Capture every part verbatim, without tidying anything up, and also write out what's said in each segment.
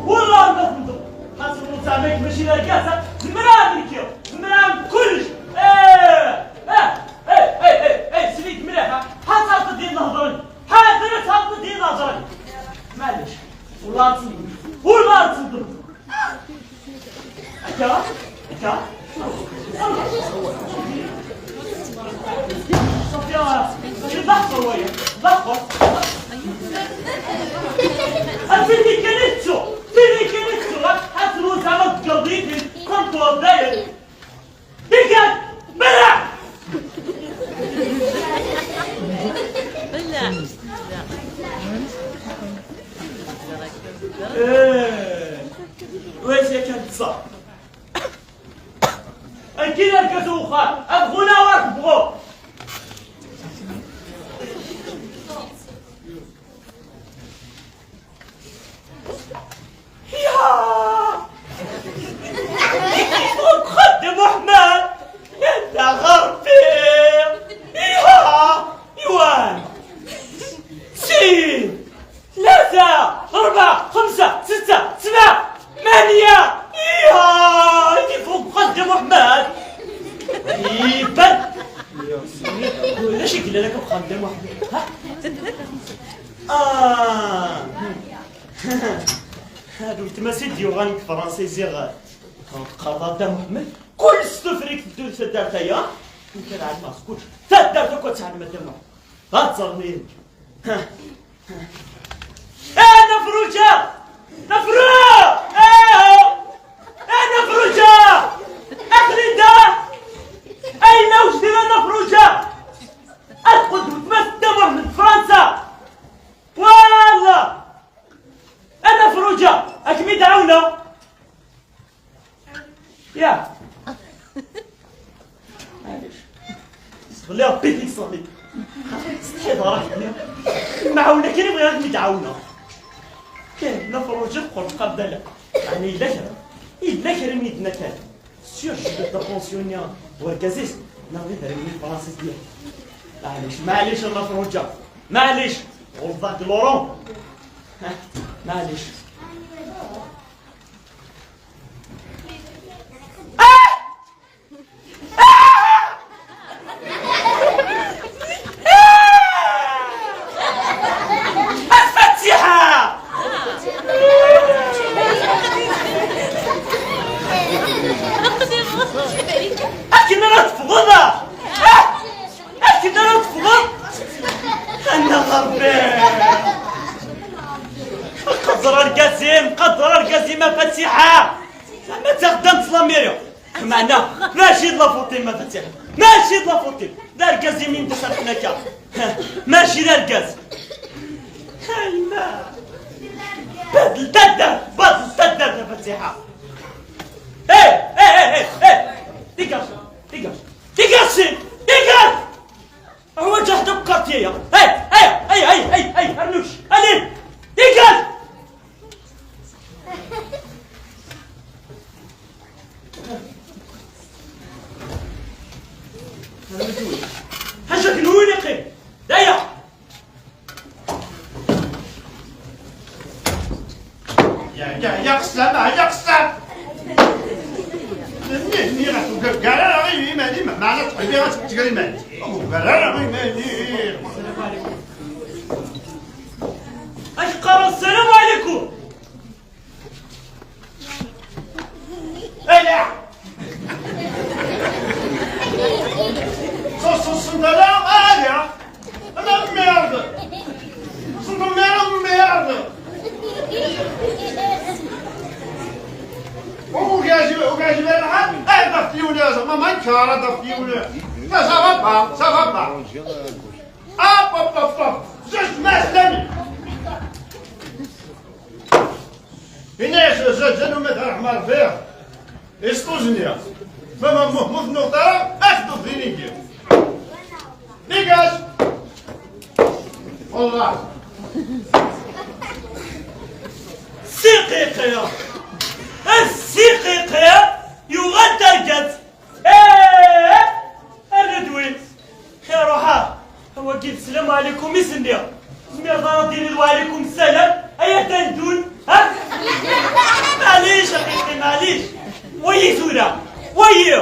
Wallah ma tendem. Xaṭer ur teɛmel mačči d argaz, ha? Zemreɣ ad nekkiɣ, zemreɣ ad kullec. Eh, eh, eh, eh, eh, eh, sel-iyi-d mliḥ, ha? Ḥader ad d-yehḍren, ḥader ad d-yehḍren. Maɛlic, wallah ad tendem, wallah ad tendem. Akka, akka. Ṣṣafya, mačči d laxeṣṣer waya, d laxeṣṣer. Ad tili kan i tettu, tili kan i tettu, ad tru zɛama tgerḍ-iyi-d tameṭṭut dayen. Tikkal, berra! Berra! Eh, wayes yakan ṭṭseɣ. Akken argaz uxxam, ad ɣunaɣ ad bɣu. Iha! Uxxam d Muḥemmed! Anta ɣerbi! Iha! Iwan! Sin! ثلاثة، أربعة، خمسة، ستة، سبعة، ثمانية. إيها، اللي فوق خد محمد. يبان. ولا شي قال لك خد محمد. ها؟ آه. هادو تما سيدي يوغان فرنسيزي غا. قضا دا محمد. كل ستفريك تدور سدار تايا. كان عاد ما كلش. سدار تكون تعلم دا محمد. غتصرني. ها. ايه نفروجة! نفروج! ايه! ايه نفروجة! اخلي دا! اين وجدنا نفروجة؟ اسقط وتمس دمه من فرنسا! والله! انا فروجة! اكمي دعونا! يا. معليش. بلي ربي يصلي. استحي ضرك. المعاونة كان يبغي غير متعاونة. كاين لا فروجة قرب قبالة. يعني إلا كان، إلا كان ميدنا كان. سير جبت دا بونسيونيا وركازيس. لا غير داري من فرنسيس ديال. معليش، معليش الله فروجة. معليش. غلطة دلورون. ها، معليش. آه! الفاتحة! أكن راه تفضل! أكن راه تفضل! أنا غربان! قدر القاسم، قدر القاسم فاتحة! زعما تخدم في لاميريا. بمعنى، ماشي د لافوتي ما فتح، ماشي د لافوتي. دار كازيمين دو سرحناكا. ماشي دار كاز. هايما. بدل تدر، بدل تدر يا فتيحة. ايه، ايه، ايه، ايه، ايه. ديكاج، ديكاج، ديكاج سي، ديكاج. هو جا حدا بكارتيا. ايه، ايه، ايه، ايه، ايه، ايه، ارنوش. الي، ديكاج. حاجة كنوي لقي. دايا. يا، يا، يا قسام، يا قسام. مني، مني غتوقف كاع، راه غير يماني، ما، ما عرفت حبي غتوقف كاع يماني. وقال راه غير يماني. اش قرا؟ السلام عليكم. الا. صوص، صوص، لا، لا، لا. La merde. C'est de merde, merde. وقاجي، وقاجي بقى الحال. ايه، ضفتي ولا زعما ما نكار، ضفتي ولا. لا، ça va pas, ça va pas. Hop, hop, hop, hop. Juste ma semaine. هنا ج-، ج-، جانو مثلا حمار فيه. اسكوزني. ما، ما، ما، ما في النقطة، اخذوا في لينكي. ديجاج. والله. السقيقية. السقيقية. يغدى الجد. ايه. الردوي. خير روحه. هو قال السلام عليكم يسني. زمير ضرب ديري وعليكم السلام. ايا تندون. Ayi!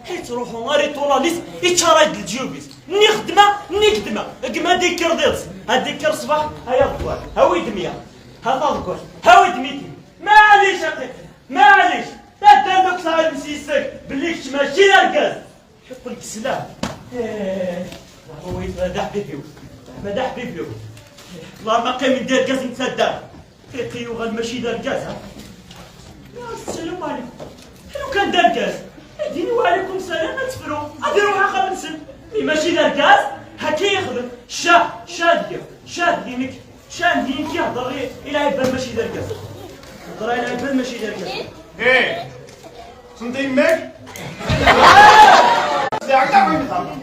Yettruḥu ar iṭulan-is, yeččaray-d leǧyub-is. Nni xedma, nni gedma. Gma ad yekker d iḍes. Ad yekker ṣṣbeḥ, ay aḍeggal. Awi-d mya. Ha taḍeggalt. Awi-d mitin. Maɛlic a qiqi. Maɛlic. Taddart akk tesɛa lmes yis-k belli kečč mačči d argaz. Yeqqel-d sslam. Eh, wayt hada ḥbib-iw. Hada ḥbib-iw. Lama qqimen d irgazen n taddart. Qiqi yuɣal mačči d argaz, ha? Sslam ɛlikum. Ḥlu kan d argaz. Ad d-yini wa ɛlikum sslam, ad tefru. Ad iruḥ axxam-nsen. Mi mačči d argaz, hakki yexdem. Ccah, ccah deg-i. Ccah deg-i nekk. Ccah deg-i nekk yehder i, i lɛibad mačči d argaz. Hder i lɛibad mačči d argaz. Eh! Tessneḍ yemma-k? Ziɛen akk imdanen.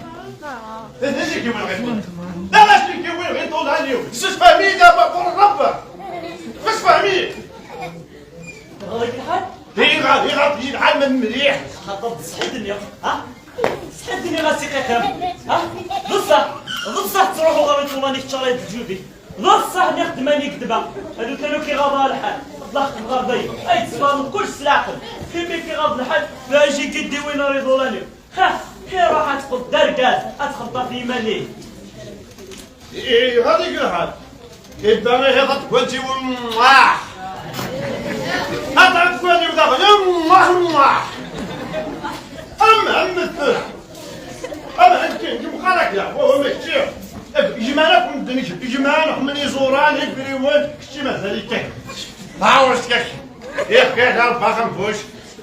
D acu i k-yewwin ɣer ṭṭula? D acu i k-yewwin ɣer ṭṭula-nni? Sefhem-iyi-d a baba n Ṛebbi. Sefhem-iyi. Ɣer lḥal? Iɣer, iɣer yelḥan mliḥ. Xaṭer d ṣṣeḥ i d-nniɣ, ha? Ṣṣeḥ i d-nniɣ a si Qiqi. Ha? D ṣṣeḥ, d ṣṣeḥ tettruḥuḍ ɣer lṭula-nni kečč ara d leǧyub-ik. D ṣṣeḥ nni xedma-nni gedba. Adu kan ur k-iɣaḍ ara lḥal. Ṭṭleɣ-kem ɣer dayi. Ay tettbaneḍ kullec s leɛqel. Imi k-iɣaḍ lḥal, d acu i k-id-iwin ɣer iḍulan-iw? Ha! Iruḥ ad teqqleḍ d argaz, ad txelṭeḍ iman-ik. Iɣaḍ-ik lḥal. Idda ihi ad tgwaliw mwah. Ad tgwaliw daɣen mwah mwah. Am, am tura. Am, am kin, kim xalak ya, wa, wa, ma kečči. Jemɛen akk medden, jemɛen akk men iẓuran, ibriwen, kečči mazal-ik kan. Tɛawez kak. Iɣ kak, arba xenfuc.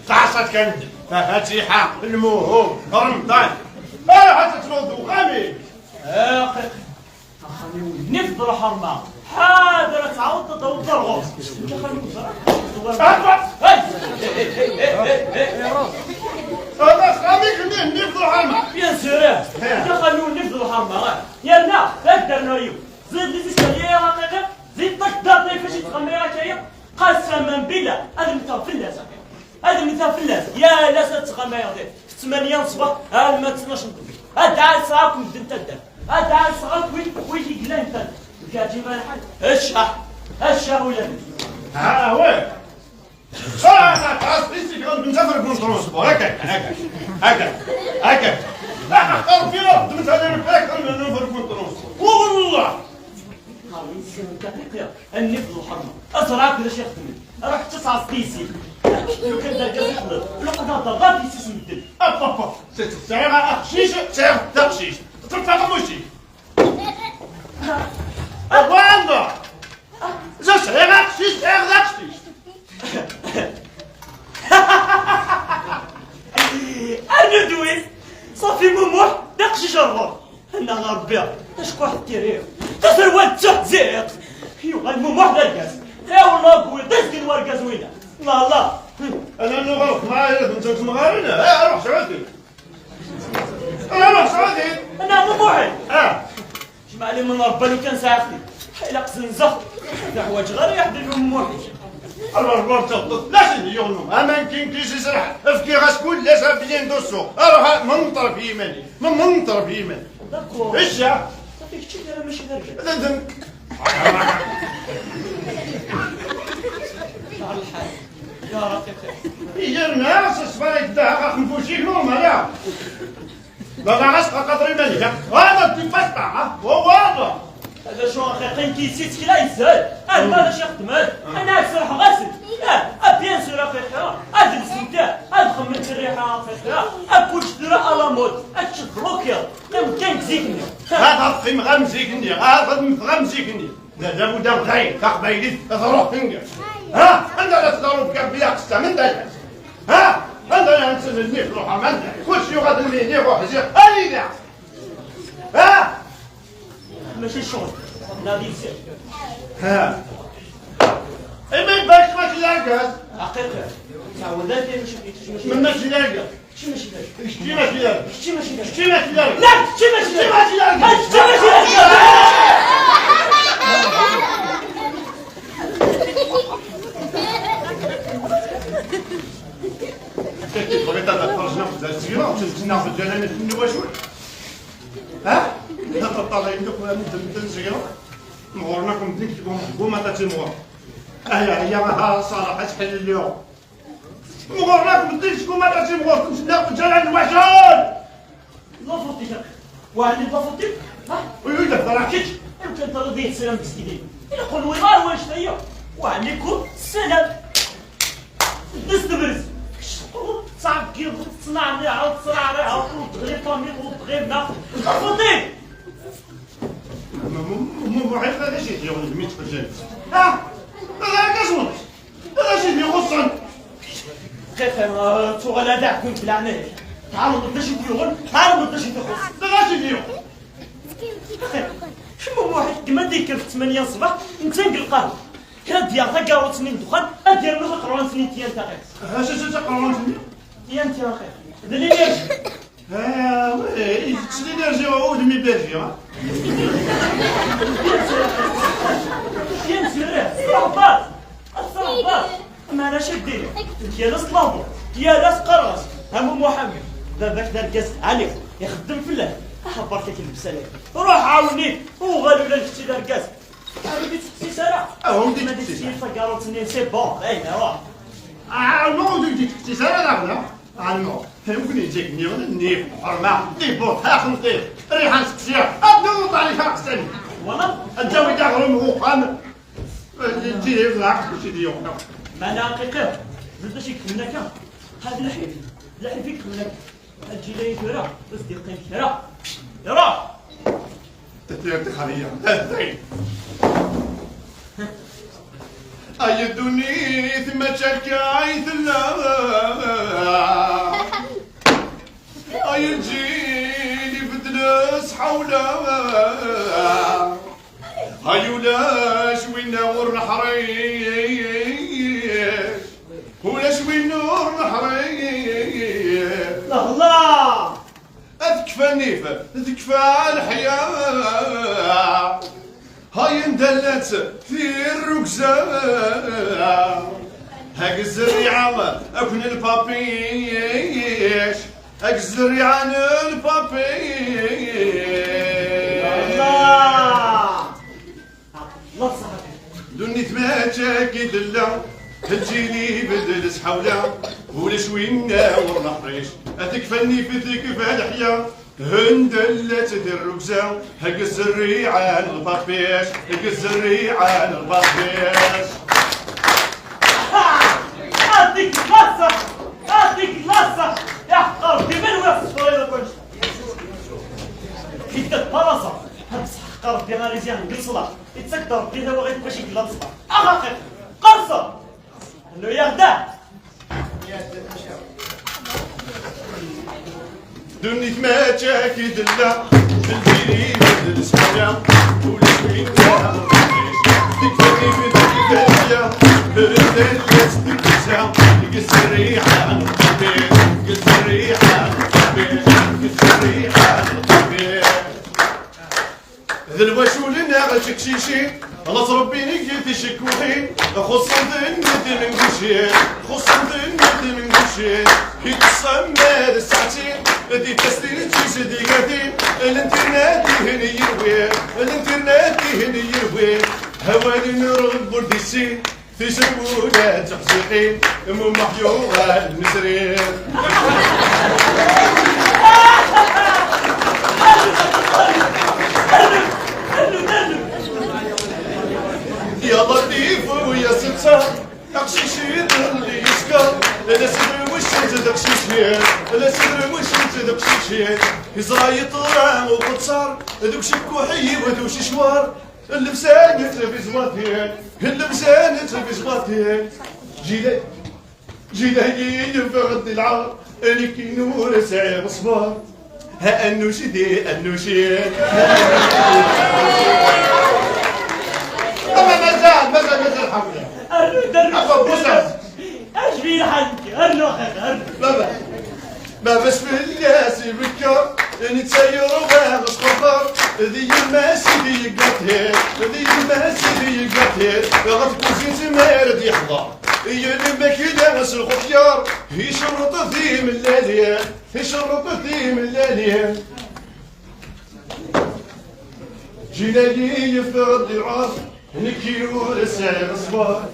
Taɛṣat kan. Fatiḥa, lmuhum, Remḍan. Ara ḥatta tluḍ uxxam-ik. Axxam-iw nnif d lḥerma. Ḥader ad tɛawdeḍ ad d-taweḍ ɣur-s. Axxam-iw ẓra. Hey! Axxam-ik nnif d lḥerma. Bien sûr, eh. Axxam-iw nnif d lḥerma, eh. Yerna, ad d-rnuɣ yiwen. Ziḍ les escaliers, ya Qiqi. Ziḍ ṭṭak d aṭṭay fac i ttɣamay akka-ya. Qasam billah, ad mmteɣ fell-as, a Qiqi. Ad mmteɣ fell-as. Yal ass ad ttɣamayeɣ deg ttmanya n ṣṣbeḥ arma d tnac n ddunit. Ad ɛasseɣ akk medden taddart. Ad ɛasseɣ akk wid, wid i yellan taddart. Ur k-yeɛǧib ara lḥal? Ccah! Ccah ula d nekk. Ah, ouais. Ah, ah, ah, ah, c'est grand, nous avons le bon transport. هكا، هكا، هكا، هكا. Ah, ah, ah, في رب، انت هذا الفراق، nous avons le bon transport. والله. قالوا لي سير انت تقرا النبض الحرمه. ازرع كل شيء يخدم. راه حتى صاص تيسي. لو كان دار كاس يخلط، لو كان دار دار تيسي سمدل. اب، اب، اب. سي، سي، سي، اخشيش، سي، اخشيش. ترفع مشي. ابو عمر. زوج، سي، اخشيش، سي، اخشيش. Arnu d wis. Ṣafi Mumuḥ d aqcic ar ɣur. Annaɣ a Ṛebbi, acku ḥettiriɣ. Taserwalt d tuḥziqt. Yuɣal Mumuḥ d argaz. Ya wallah, wwiḍ azgen wargaz winna. La, la. Ana nuɣal ɣef mɛayad n tmɣarin. Ah, ruḥ sɛuti. Ah, ruḥ sɛuti. Ana Mumuḥ. Ah. Jmaɛ liman Ṛebbi, lukan sɛiɣ-t-id. Ilaq zenzeɣ. Ur ḥwaǧeɣ ara iḥbiben n Muḥ. Ṛebbi ur teɣleḍ. D acu i d-yuɣen? Aman kin kis iserḥ. Efkiɣ-as kullec a bien d usu. Aruḥ, menṭer ɣef yiman-ik. M-, menṭer ɣef yiman-ik. D'accord. Icca. Safi, kečč d ara mačči d argaz. D, d, Yerna s ṣṣber-ik dah ɣer xenfuc-ik, normal, ya. Baba, ɣas aqader iman-ik, ha? Hada d tifasta, ha? Wa, wa, wa. D acu a Qiqi, nekk yessi-tk la yezhel. Arma d acu i xedmen? Ana ad serḥeɣ-asen. Ah, ah, bien sûr a Qiqi. Ad lsent, ad xemmement rriḥa a Qiqi. Ad kullec tura à la mode. Ad teččeḍ blokiḍ. Qqim kan zik-nni. Ad teqqimeḍ am zik-nni. Ad temmteḍ am zik-nni. D, d abuda dayen, taqbaylit, truḥ tenga. Ha? Anda ara teḍru bka bla qessa, anda ara? Ha? Anda ara nsenni, truḥ, anda? Kullec yuɣal d lmihni, ruḥ, ziɣ, anida? Ha? Mačči ccɣel, la vie chère. Ha? Imi bac mačči d argaz. Aqiqa, tɛawed ad d-, mačči, mačči, mačči. Mačči d argaz. Kečči mačči d argaz. Kečči mačči d argaz. Kečči mačči d argaz. Kečči mačči d argaz. La, kečči mačči d argaz. Kečči mačči d argaz. Kečči mačči d argaz. Bɣiḍ ad tferrjeḍ akk zdat seg-neɣ, ur ttnaɣ deg wacu. Ha? La teṭṭalay akk medden, medden seg-neɣ. Mɣuren akk medden, kif guma ad timɣur. Aya, aya, aha, Ṣaleḥ, ad tḥellel. Mɣur akk medden skud ma d-asim ɣur-sen, ǧǧan lweḥc. La faute-ik. Waɛni la faute-ik? Ha? Ur yudef ara kečč. Amek kan terriḍ-iyi-d sslam deg sgidi? Ilaq ur nwiɣ ara wanect-aya. Waɛlikum sslam. Teddes tebrez. Kečč teqqleḍ tettɛeggiḍeḍ, tettnaɛniɛeḍ, tettreɛriɛeḍ, ur d-tɣileḍ, ur d-tɣileḍ. La faute-ik. Mu-, mu-, mu-, Muḥend, d acu i t-yuɣen d mi tt-ḥuzzan? Ah! D argaz-nnes! D acu i t-ixuṣṣen? Xir, xir, ah, tuɣal ad aɛkun f leɛnaya-k. Tɛelmeḍ d acu i t-yuɣen? Tɛelmeḍ d acu i t-ixuṣṣen? D acu i t-yuɣen? Xir, kemm a Muḥend, gma d-yekker f ttmanya ṣṣbeḥ, netta deg lqahwa. Kra d-yaɣ tagarut-nni n ddexxan, ad yernu taqerɛunt-nni n tyanta. Acu, acu, taqerɛunt-nni? Tyanta, axir. D l'énergie. Ah, oui, kečč d inerji, udem iberji, ha? Bien sûr, tesreḥbeḍ! Tesreḥbeḍ! Meɛna acu d-iniɣ? Yal ass ṭlabu, yal ass qqareɣ-as, am Muḥamed, baba-k d argaz lɛali, ixeddem fell-ak. Ah, berka-k llebsa-agi. Ruḥ ɛawen-it, uɣal ula d kečč d argaz. Ur d-ittqessis ara. Ah, ur d-ittqessis ara. Ma d-ittqessis tagarut-nni, c'est bon, dayen, ruḥ. Ah, non, ur d-ittqessis ara daɣen, ah. Ah, non. Nekkni d tagniɣ, nnif, ḥerma, di burtax, nti, riḥan seqsiya, ad d-nuḍ ɛli ḥaq sani. Voilà. Ad d-tawi aɣrum n uxxam, d tiri d lɛaqel, kullci d yuɣna. Meɛna aqiqir, d acu i yexdmen akka? Ha d lḥif, d lḥif i yexdmen akka. Aǧil-ayi tura, ur s-d-iqqim kra. Iruḥ! Tafyirt xaliya, atay. Ay ddunit, mačči akka ay tella. Ay lǧil ibeddel ṣṣḥawla. Ay ulac winna ur neḥric. Ulac winna ur neḥric. Lehla! Ad tekfa nnif, tekfa leḥya. Hay anda llant tirrugza. Hag zzerriɛa akk n lpapic. Hag zzerriɛa n lpapic. Allah! Ddunit mačči akka i tella, lǧil ibeddel ṣṣḥawla, ulac winna ur neḥric, a tekfa nnif tekfa leḥya, hend llant tirrugza, heg zzerriɛa n lpapic, heg zzerriɛa n lpapic. Atik laṣṣeḥ! Atik laṣṣeḥ! Iḥeqqa Rebbi ma nwiɣ s ṣṣura-inu kan. Kif tat palaṣa, bṣeḥ ḥeqqa Rebbi arizyan deg leṣlaḥ. Ittak-d Rebbi tawaɣit bac i yella leṣlaḥ. Axaqi! Qerṣer! Rnu-yaɣ-d! Ddunit mačči akka i tella, lǧil ibeddel ṣṣḥawla, ulac win tekfa-t-id tekfa-t-id, berdan la tettgezza, deg zzerriɛa n lqabic, deg zzerriɛa n lqabic, deg zzerriɛa n lqabic. D lwacul-nneɣ tiqcicin, la ttrebbin deg ticekkuḥin, xuṣṣen-ten timengucin, xuṣṣen-ten timengucin, i teṣṣem d ssaɛtin, di testin d tisdigatin, linternet ihen yirwi, linternet ihen yirwi, awal n Rebbi ur d-issin. Tisewwura d teḥziqin, Mummaḥ yuɣal mesrin. Ya Laṭif, ya Settar, aqcic iḍelli yeskeṛ, la sdrewcent teqcicin, la sdrewcent teqcicin, iẓra yeṭra uqeṣṣer, deg ucekkuḥ yiwet ucecwar. Llebsa n ttbizwatin, llebsa n ttbizwatin. Jilay, jilay yeffeɣ-d di lɛar, nekkin ur sɛiɣ ṣṣber. Ha annuci di annuci. Ama mazal, mazal, mazal ḥafla. Rnu-d, rnu-d. Afa busa. Aǧbi lḥal, rnu axir, rnu. Baba. Baba-s fell-as ibekkeṛ, netta yeṛwa asqerqer, d yemma-s i d-yeggaṭin, d yemma-s i d-yeggaṭin, ɣef tkuzint mi ara d-yeḥḍer, yelli makla s lxufyar, icerreṭ timellalin, icerreṭ timellalin. Jilay yeffeɣ-d di lɛar, nekki ur sɛiɣ ṣṣber.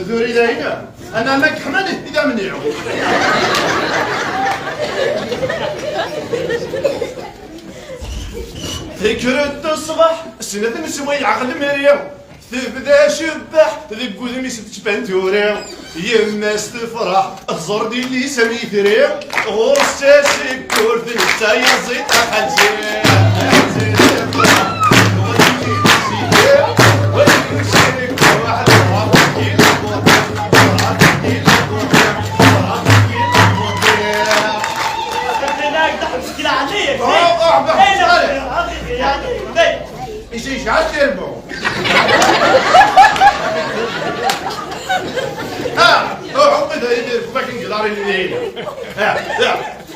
Tura i d ayna. Ana ma yeḥman i d amni. Tekkreḍ ṣṣbeḥ, snat n sswayeɛ ɣer lemri. Tebda cebbeḥ deg wudem-is tettban turi. Yemma-s tefreḥ, tẓer-d yelli-s am yitri. Ɣur-s tasekkurt, netta yaẓ-itt aḥezzir. Ici, j'ai un bon. Ah, oh, on peut d'aller de quoi qu'il arrive. Ah, ah.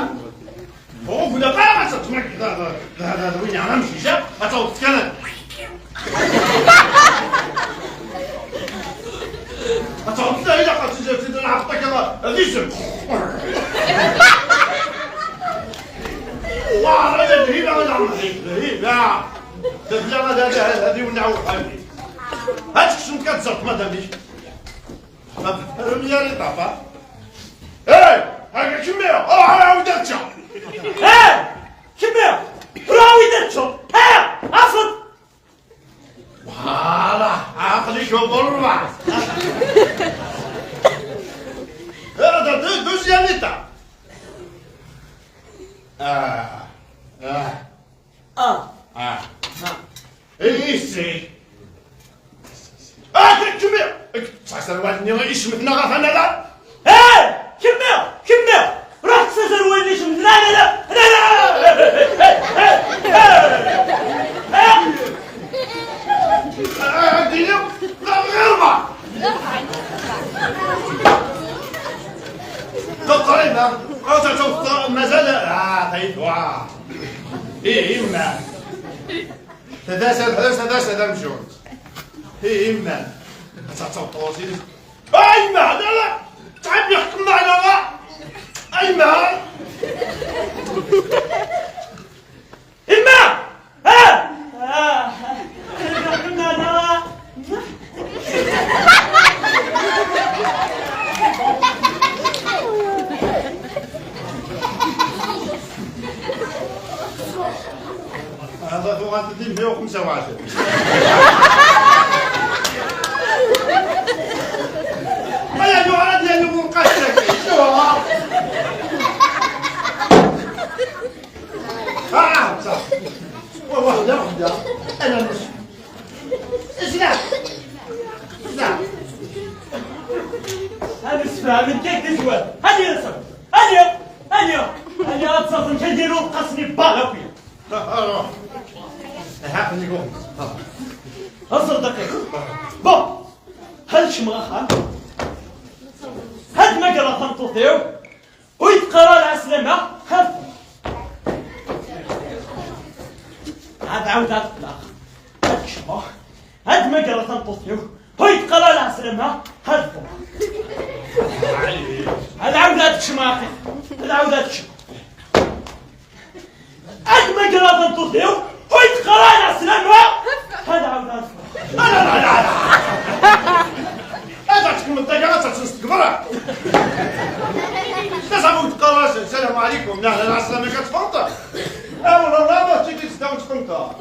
uxxam. Ur ilaq ara ad teṭṭfem d win yeɛnan amcic-a, ad tawḍeḍ kan. Ad tawḍeḍ, ilaq ad tt-id-, tt-id-, lɛeqṭa kan, ad isem. Wa, ala lhiba, ala lhiba. Tebda ad, ad, ad, ad iwenneɛ uxxam-nni. Ad tekcem kan tẓert madam-ik. Rumi ara iṭafa. Hey! Haka kemmi! Ruḥ ɛawed ad teččeḍ! Hey! Kemmi! Ruḥ ɛawed ad teččeḍ! Hey! Afeḍ! Voilà! Aql-ik uɣur rrbeɛ! Hada d deuxième étape! Ah! Ah! Ah! Ah! Ah! Ici! Ah, kemmi! Kkes aserwal-nni icemten ɣef anala! Hey! Kemmi! Kemmi! Ruḥ kkes aserwal-nni icemten ɣef anala! Anala! Ah, dini! Ɣerba! Qrib, ah! Mazal, ah, tayet, wa! Ih, yemma! Tadasa, tadasa, tadasa, d amcum. Hi, yemma. Ad taɣeḍ tawsit. Ay, yemma, la, la. Tɛib yeḥkem maɛna, la. Ay, yemma. Yemma! Ah! Ah! Tɛib yeḥkem maɛna, la. هذا ثوغان تدين فيه خمسة وعشرين. هيا، نوع عاد، يا نوع قاش لك. شو هو؟ آه، صح. والله لا وحدة. أنا مش. اسمع. اسمع. هذا السفاهة من كيف تزوال. هذه يا صاحبي. هذه. هذه. هذه أتصل كديروا قصني بالك. Bon, هل شمغخة؟ هاد ما قرا تنطوطيو، ويتقرا العسلامة، هل هاد عاود هاد الطلاق. هاد شمغ. هاد ما قرا تنطوطيو، ويتقرا العسلامة، هل هاد عاود هاد الشماغ. هاد عاود هاد الشماغ. أجمل قراءة تنطيو، ويتقرا على السلامة. هذا عاود هذا. لا، لا، لا، لا، لا. هذا تكون الطاقة، هذا تنستكبر. تسعة وتقرا، السلام عليكم. لا، لا، لا، السلام عليكم، تفضل. آه، والله لا، ما تجي تستوي تفهمتها.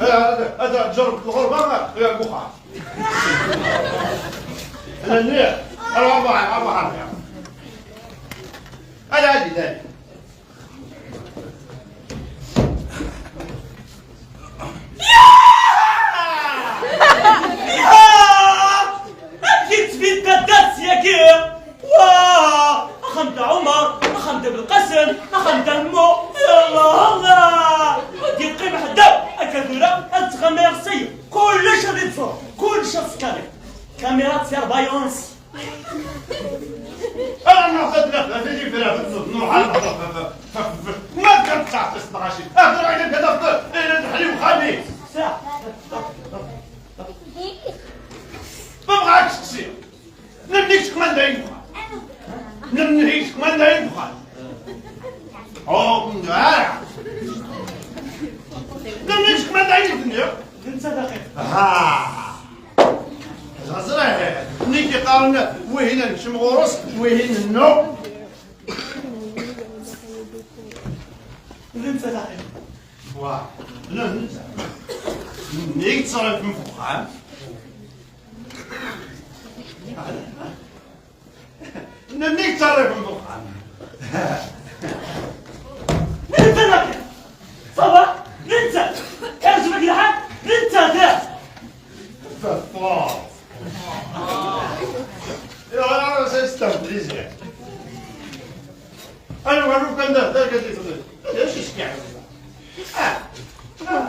آه، هذا، هذا جرب الغربة، آه، بخار. أنا نية. أنا أربعة، أربعة. أنا عندي ذلك. ياه! ياه! أمشي تسبيت كداس يا كير. واه! أخنت عمر، أخنت بالقسم، أخنت المو. يا الله، الله! ودي قيم حدا، أكادورا، أتغمر سيء. كلش غادي تصور، كلش سكاني. كاميرا سيرفايونس. أنا ناخذ لك هذه في راه نروح على ما كنت تعطي ستاشي. أهدر عليك هذا في إلى الحليب خالي. ساعة. ما بغاكش تسير. نمنيك كمان دايم بخال. نمنيك كمان دايم بخال. أو، آه. نمنيك كمان دايم الدنيا. ننسى دقيقة. ها. زرزرة، ملي كيقارن وهنا نكشم غورس، وهنا نو. ننسى دقيقة. واه، لا، ننسى. ملي تصرف من فوقان. نني تصرف من فوقان. ننسى دقيقة. صباح، ننسى. كان جبت لحد، ننسى ده. ففاض. يا راه سيستم بليزير. أنا معروف كان ده، ده قد يفضل. ليش يشكي على الله؟ آه. آه.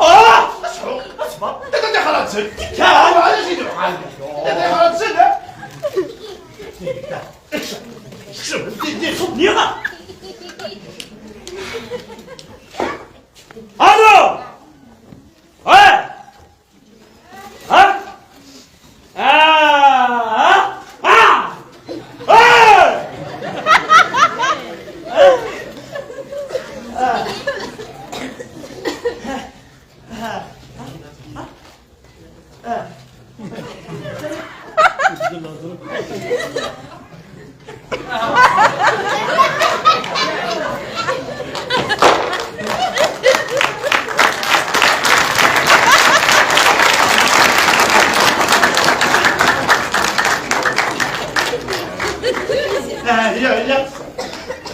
آه! أصبر، أصبر. أنت تدخل هاد السن. يا عم، علاش يدير بحال هكا؟ أنت تدخل هاد السن، ها؟ شوف، دي، دي، صوتني أنا. ألو! ها؟ ها؟ آه! آه! آه! آه! آه، هي، هي.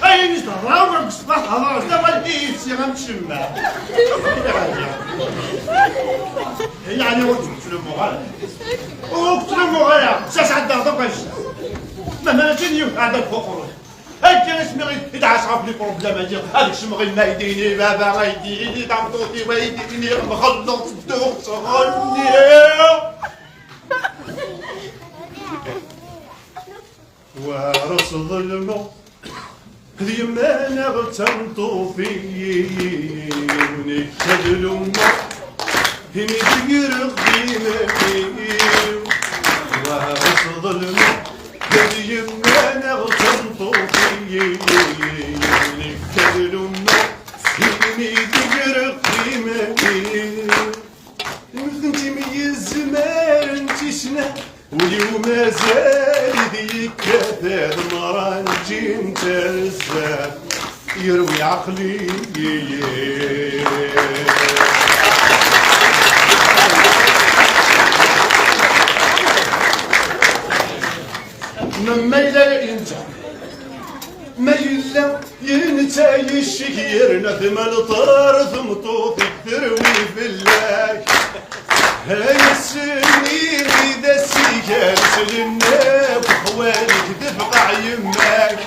أي نزل، راهو الصباح، هضرة، لا، ما لقيتش، غنتشمع. يعني، وقت المغرب. وقت المغرب، شاش عندها ضرب الشمس. ما، ما جاني يوم عندك فوق. هاي كان اسمي غير يتعشى في لي بروبليم، هادي. هذاك الشيء غير ما يديني، بابا غيديني، دامطوطي ويديني، مخلص الدور، سخني. وراس ظلمه. اليمانة غتنطوفي ونكتب الأمة. هني دير الغيمة. وراس ظلمه. اليمانة غتنطوفي ونكتب الأمة. هني دير الغيمة. نمثل انت مية زمان انت سنة. واليوم مازال يديك كثر مرة نجي نتهزى يروي عقلي. مما إلا أنت ما يلا ينتا يشك يرنا ثم الطار ثم طوط تروي فلاك. هاي السنين إذا السيكال سلناك وخوالك دفقع يماك.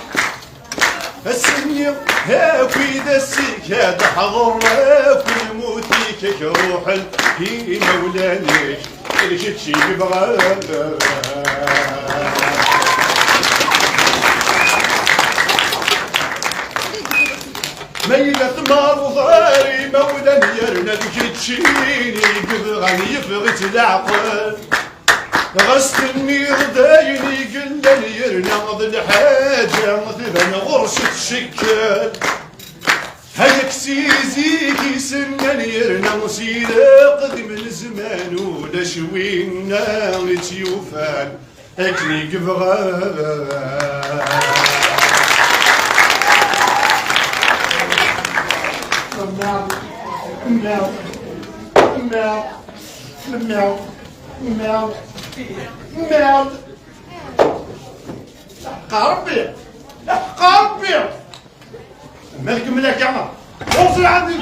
السني هاك إذا السيكال حضر لك الموتيك روح في مولانيك. الكتشي يبغى ما يلا ثمار وضاري مولا يرنا الكتشيني يبغى يفغت العقل. غستني غداين يقلن يرنا ذ الحاجة تبان غرس تشكل. هيك سيزيك يسنن يرنا سيدي قدم الزمان ولا شوينا يتيوفان. أكني قبغان. Merde. Merde. Merde. Merde. Merde. حق ربي. حق ربي. مالك ملاك يا عمر؟ وصل عندي.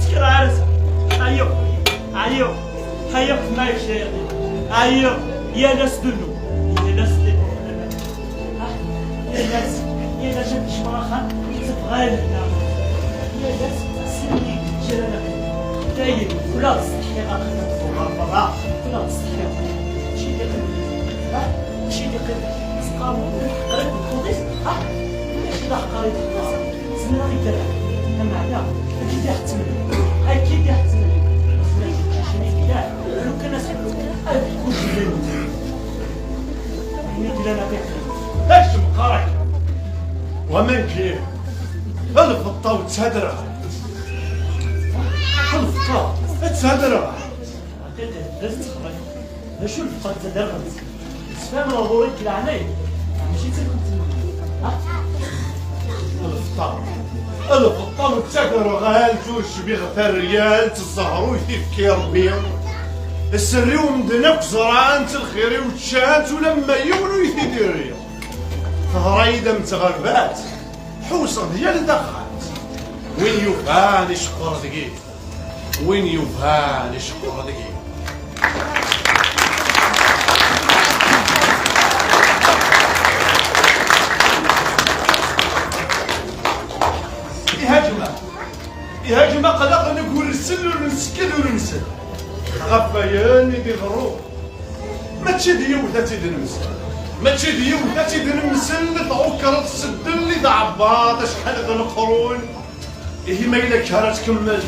Kra ara s-, ayo, ayo, ayo, ma yecciḍ, ayo, yal ass d unu, yal ass d problème. Ah, yal ass, yal ass ad kecmeɣ axxam, tebɣa lehna. Yal ass, sin-nni, kra n dayen, ula d ṣṣeḥḥiɣ axxam, ula d ṣṣeḥḥiɣ. Mačči d iqim, ah, mačči d iqim, asqaru, qrib d lxuḍ-is, ah, mačči d aḥeqqar i d-teqqar. Zemreɣ i dderya, ameɛna, ad k-id-iḥettmen. Ad k-id-iḥettmen. Zemreɣ i d-ḥeccen i dderya, lukan ad s-ḥettmen. Ad kullec d ayen. Ayen i d-llan ad iḥettmen. D acu meqqar akka? Waman kif? Lfeṭṭa u ttadreɣ. Lfeṭṭa, ttadreɣ. Aqiqa, d acu texḍa? D acu lfeṭṭa d taderɣelt? Tesfehmeḍ ɣur-i deg leɛnaya? Mačči d takunt-nni. Ha? Lfeṭṭa. Lfeṭṭa u ttadreɣ, hal ur cbiɣ taryalt, zzher-iw i t-ifki Rebbi. Sser-iw medden akk ẓran-t, lxir-iw ččan-t, ulamma yiwen ur yi-t-id-irri. Teḍra-yi-d am tɣerbat, ḥusseɣ d yal taxxamt. Win yufan iceqqer deg-i. Win yufan iceqqer deg-i. Iha gma, iha gma, aql-aɣ neg ur nsell, ur nsekked, ur nsell. Ɣef wayen i d-iḍerru. Mačči d yiwet ad tt-id-nemsel. Mačči d yiwet ad tt-id-nemsel, tɛukkreḍ s ddel i tɛebbaḍ acḥal d leqrun. Ihi ma yella akka ara tkemmel,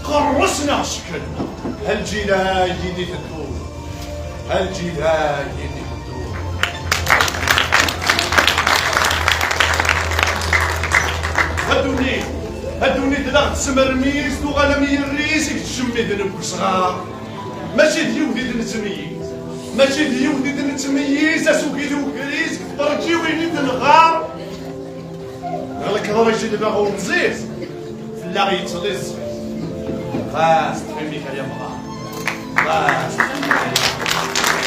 qerres neɣ cked. Ha lǧil-agi i d-iteddun. Ha lǧil-agi i d-iteddun. Ha ddunit, ha ddunit la ɣ-tesmermis, tuɣal am yirri-s i yettjemmiden deg usɣar. Mačči d yiwet i d-nettmeyyiz. Mačči d yiwet i d-nettmeyyiz, asuki d ukriz, deg tberǧiwin i d-nɣar. Ɣer lekḍer iǧelleb-aɣ umziz, fell-aɣ yettliẓẓi. Ɣas ṭṭef imi-k ay amɣar. Ɣas ṭṭef imi-k ay amɣar.